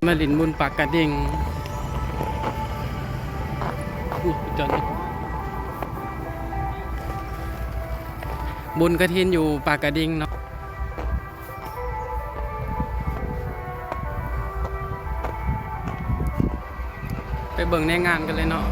ມາຫຼິ້ນບຸນປາກກະດິງ. ອຸ້ຍ ຈອດ ບຸນກະຖິນຢູ່ປາກກະດິງເນາະ. ໄປເບິ່ງໃນງານກັນເລີຍເນາະ.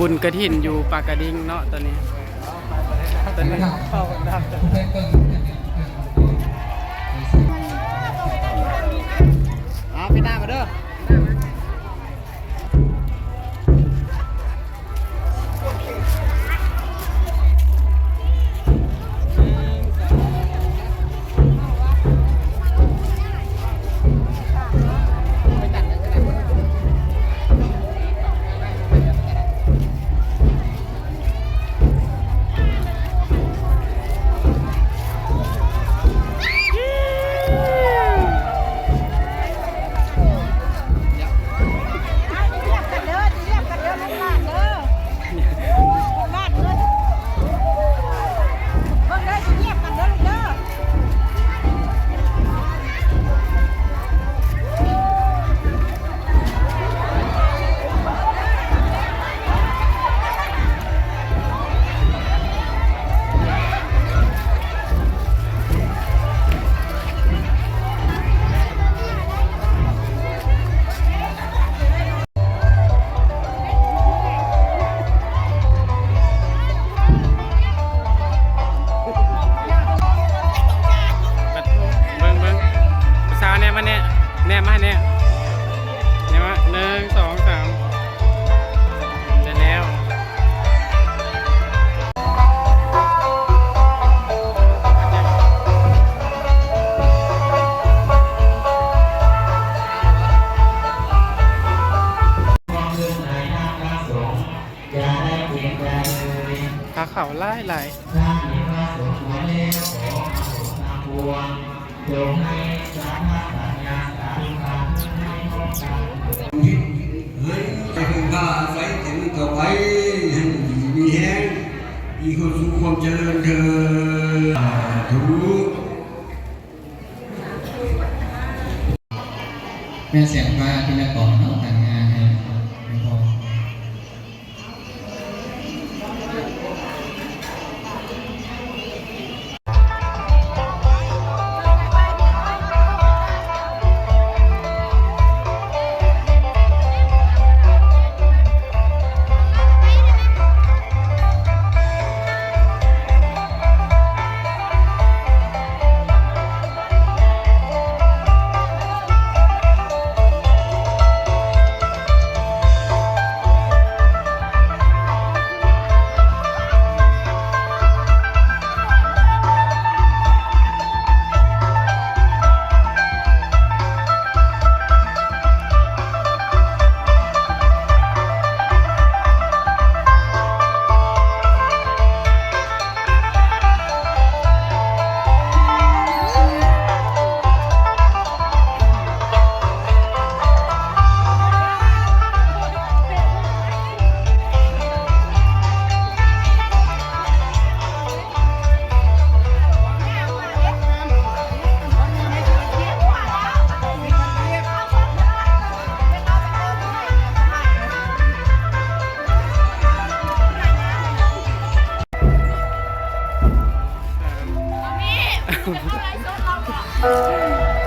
ບຸນກະຖິນຢູ່ປາກກະດິງເນາະ ຕອນນີ້ ຕອນນີ້. ເອົາ ປີໜ້າມາເດີ. ເບິ່ງ ເບິ່ງ ຜູ້ສາວແນມມາແນ່ ແນມມາແນ່ ແນມມາ ໜຶ່ງ ສອງ ສາມ ໄດ້ແລ້ວ. ພາເຂົ້າຫຼາຍໆ. ໃຫ້ເພິ່ງພາອາໄສແຕ່ມື້ຕໍ່ໄປ ໃຫ້ຢູ່ດີມີແຮງ ມີຄວາມສຸກຄວາມຈະເລີນເທີ້ນ ສາທຸ. ແມ່ນສຽງຟ້າທີ່ນະຄອນເນາະ ແຕ່ງງານໃຫ້ ໃຫ້ພໍ່.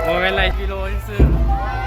ບໍ່ແມ່ນໄລຟ໌ວິດີໂອຊື່ໆ.